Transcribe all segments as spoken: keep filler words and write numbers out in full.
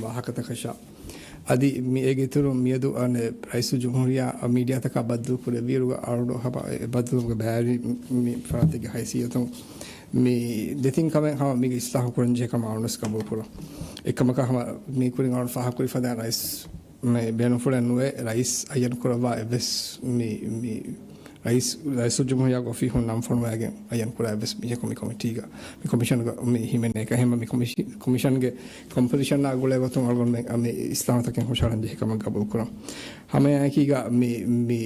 ވާހަކަތަކަށާ. އަދި މި އޭގެ އިތުރުން މިއަދު އަނެއް ރައީސުލްޖުމްހޫރިއްޔާ މީޑިއާތަކާ ބައްދަލު ކުރެއްވިއިރުގަ އަޅުގަނޑު ހަމަ އެ ބައްދަލުވުމުގެ ބައިވެރި މި ފަރާތެއްގެ ހައިސިއްޔަތުން މި ދެތިން ކަމެއް ހަމަ މީގެ އިސްލާހު ކުރަން ޖެހޭ ކަމަށް އަޅުގަނޑު ގަބޫލު ކުރަން. އެއްކަމަކަށް ހަމަ މީ ކުރިން އަޅުގަނޑު ފާހަގަކުރި ފަދައިން ރައީސް މި ބޭނުންފުޅެއް ނުވޭ ރައީސް އައްޔަން ކުރައްވާ އެއްވެސް މި، މި ރައީސް، ރައީސުލްޖުމްހޫރިއްޔާގެ އޮފީހުން ނަން ފޮނުވައިގެން އައްޔަން ކުރާ އެއްވެސް މީހަކު މި ކޮމިޓީގަ، މި ކޮމިޝަންގަ މި ހިމެނޭ ކަހެމަ މި ކޮމިޝި-، ކޮމިޝަންގެ ކޮމްޕޮޒިޝަނާ ގުޅޭ ގޮތުން އަޅުގަނޑުމެން މި އިސްލާހުތަކެއް ހުށަހަޅަން ޖެހޭ ކަމަށް ގަބޫލު ކުރަން. ހަމައެއާއެކީގަ މި، މި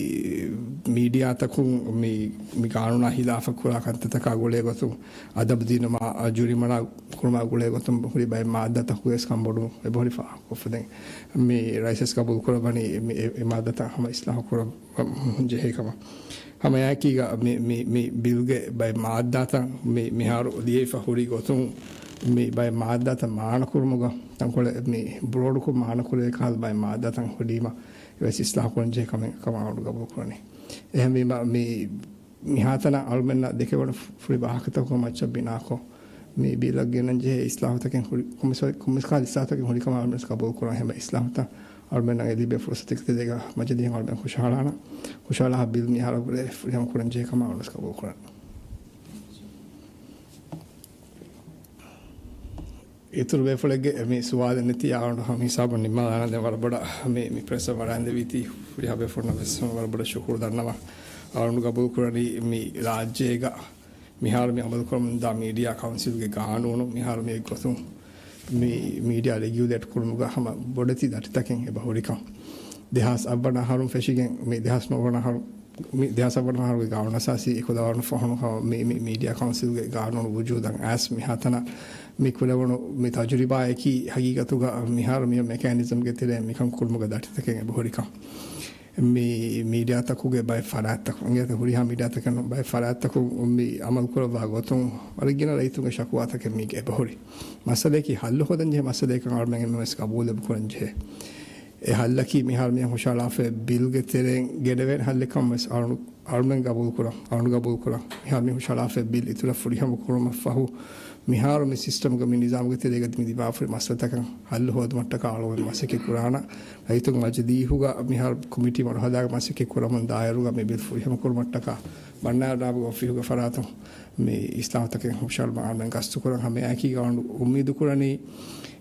މީޑިއާތަކުން މި، މި ގާނޫނާ ހިލާފަށް ކުރާ ކަންތައްތަކާ ގުޅޭ ގޮތުން އަދަބު ދިނުމާ، ޖުރިމަނާ ކުރުމާ ގުޅޭ ގޮތުން ހުރި ބައެއް މާއްދާތަކުގެ ވެސް ކަންބޮޑުވުން އެބަހުރި ފާހަގަކޮށްފަ ދެން މި ރައީސް ވެސް ގަބޫލު ކުރައްވަނީ މި އެ، އެ މާއްދާތައް ހަމަ އިސްލާހު ކުރަން ޖެހޭ ކަމަށް. ހަމައެއާއެކީގަ މި، މި، މި ބިލްގެ ބައެއް މާއްދާތައް މި، މިހާރު ލިޔެފަ ހުރި ގޮތުން މި ބައެއް މާއްދާތައް މާނަކުރުމުގަ ތަންކޮޅެއް މި ބްރޯޑުކޮށް މާނަކުރެވޭ ކަހަލަ ބައެއް މާއްދާތައް ހުރީމަ އެވެސް އިސްލާހު ކުރަން ޖެހޭ ކަމެއް ކަމަށް އަޅުގަނޑު ގަބޫލު ކުރަނީ. އެހެންވީމަ މި މިހާތަނަށް އަޅުމެންނަށް ދެކެވަޑަ ފުރި ވާހަކަތަކުގެ މައްޗަށް ބިނާކޮށް، މި ބިލަށް ގެންނަން ޖެހޭ އިސްލާހުތަކެއް ހުރި، ކޮންމެސް، ކޮންމެސް ކަހަލަ އިސްލާހުތަކެއް ހުރި ކަމަށް އަޅުމެން ގަބޫލު ކުރަން. އެހެންވެ އިސްލާހުތައް އަޅުމެންނަށް އެ ލިބޭ ފުރުސަތެއްގެ ތެރޭގަ މަޖިލީހުން އަޅުމެން ހުށަހަޅާނަ، ހުށަހަޅާ ބިލް މިހާރަށްވުރެ ފުރިހަމަ ކުރަން ޖެހޭ ކަމަށް އަޅުމެން ގަބޫލު ކުރަން. އިތުރު ބޭފުޅެއްގެ މި ސުވާލެއް ނެތި އަޅުގަނޑު ހަމަ ހިސާބުން ނިންމާލާނަން. ދެން ވަރަށް ބޮޑަށް މި، މި ޕްރެސަށް ވަޑައިންދެވީތީ ހުރިހާ ބޭފުޅުންނަށް ވެސް ވަރަށް ބޮޑަށް ޝުކުރު ދަންނަވަން. އަޅުގަނޑު ގަބޫލު ކުރަނީ މި ރާއްޖޭގަ މިހާރު މި އަމަލުކުރަމުންދާ މީޑިއާ ކައުންސިލްގެ ގާނޫނު މިހާރު މި އެއްގޮތުން މި މީޑިއާ ރެގިއުލޭޓް ކުރުމުގަ ހަމަ ބޮޑެތި ދަތިތަކެއް އެބަ ހުރިކަން. ދެހާސް އަށްވަނަ އަހަރުން ފެށިގެން މި ދެހާސް ނުވަވަނަ އަހަރު، މި ދެހާސް އަށްވަނަ އަހަރުގެ ގާނޫނުއަސާސީ އެކުލަވާނު ފަހުނު ހަމަ މި، މި މީޑިއާ ކައުންސިލްގެ ގާނޫނު ވުޖޫދަށް އައިސް މިހާތަނަށް މި ކުރެވުނު މި ތަޖުރިބާއަކީ ހަގީގަތުގަ މިހާރު މި މެކޭނިޒަމްގެ ތެރޭ މިކަން ކުރުމުގެ ދަތިތަކެއް އެބަހުރިކަން. މި މީޑިއާތަކުގެ ބައެއް ފަރާތްތަކުން، އިނގޭތަ ހުރިހާ މީޑިއާތަކެއް ނޫން، ބައެއް ފަރާތްތަކުން މި އަމަލުކުރައްވާ ގޮތުން ވަރަށް ގިނަ ރައްޔިތުންގެ ޝަކުވާތަކެއް މީގެ އެބަހުރި. މައްސަލައަކީ ހައްލު ހޯދަން ޖެހޭ މައްސަލައެއްކަން އަޅުމެން އެންމެންވެސް ގަބޫލެއް ކުރަން ޖެހޭ. އެ ހައްލަކީ މިހާރު މި ހުށަހަޅާފައި ބިލްގެ ތެރެއިން ގެނެވޭނެ ހައްލެއްކަން ވެސް އަޅު، އަޅުމެން ގަބޫލު ކުރަން، އަޅު ގަބޫލު ކުރަން. މިހާރު މި ހުށަހަޅާފައި ބިލް އިތުރަށް ފުރިހަމަ ކުރުމަށް ފަހު، މިހާރު މި ސިސްޓަމްގަ މި ނިޒާމުގެ ތެރޭގަ މި ދިމާވާފައި މައްސަލަތަކަށް ހައްލު ހޯދުމަށްޓަކާ އަޅުގަނޑު މަސައްކަތް ކުރާނަ. ރައްޔިތުން މަޖިލީހުގަ މިހާރު ކޮމިޓީ މަރުހަލާގެ މަސައްކަތް ކުރަމުން ދާއިރުގަ މި ބިލް ފުރިހަމަ ކުރުމަށްޓަކާ ބަންނާރަ ޑާބުގެ އޮފީހުގެ ފަރާތުން މި އިސްލާހުތަކެއް ހުށަހަޅުމަށް އަޅުމެން ގަސްތުކުރަން. ހަމައެއާއެކީގަ އަޅުގަނޑު އުއްމީދު ކުރަނީ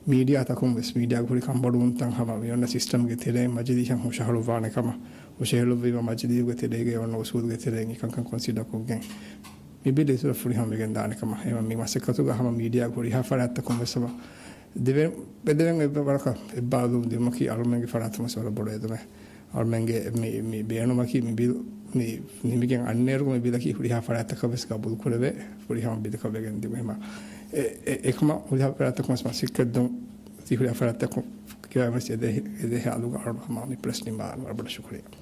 މީޑިއާތަކުން ވެސް މީޑިއާގެ ހުރި ކަންބޮޑުވުންތައް ހަމަ މި އޮންނަ ސިސްޓަމްގެ ތެރެއިން މަޖިލީހަށް ހުށަހަޅުއްވާނެ ކަމަށް، ހުށަހެޅުއްވީމަ މަޖިލީހުގެ ތެރޭގައި އޮންނަ އުސޫލުގެ ތެރެއިން އެކަންކަން ކޮންސިޑަ ކޮށްގެން މި ބިލް އިތުރަށް ފުރިހަމަވެގެން ދާނެ ކަމަށް. އެހެންވެ މި މަސައްކަތުގަ ހަމަ މީޑިއާގެ ހުރިހާ ފަރާތްތަކުން ވެސް ހަމަ ދެވެން، ބެދެވެން އެއްބަ-، ވަރަކަށް އެއްބާރުލުން ދިނުމަކީ އަޅުމެންގެ ފަރާތުން ވެސް ވަރަށް ބޮޑު އެދުމެއް. އަޅުމެންގެ މި، މި ބޭނުމަކީ މި ބިލް މި ނިމިގެން އަންނައިރުގަ މި ބިލަކީ ހުރިހާ ފަރާތްތަކަށް ވެސް ގަބޫލު ކުރެވޭ ފުރިހަމަ ބިލަކަށް ވެގެން ދިއުމެއް. އެ، އެ، އެކަމަށް ހުރިހާ ފަރާތްތަކުން ވެސް މަސައްކަތް ދުން ތި ހުރިހާ ފަރާތްތަކުން ކިޔާ ވެސް އެދޭ، އެދޭ ހާލުގަ އަޅުގަނޑު ހަމަ މި ޕްރެސް ނިންމާލަން. ވަރަށް ބޮޑަށް ޝުކުރިއްޔާ.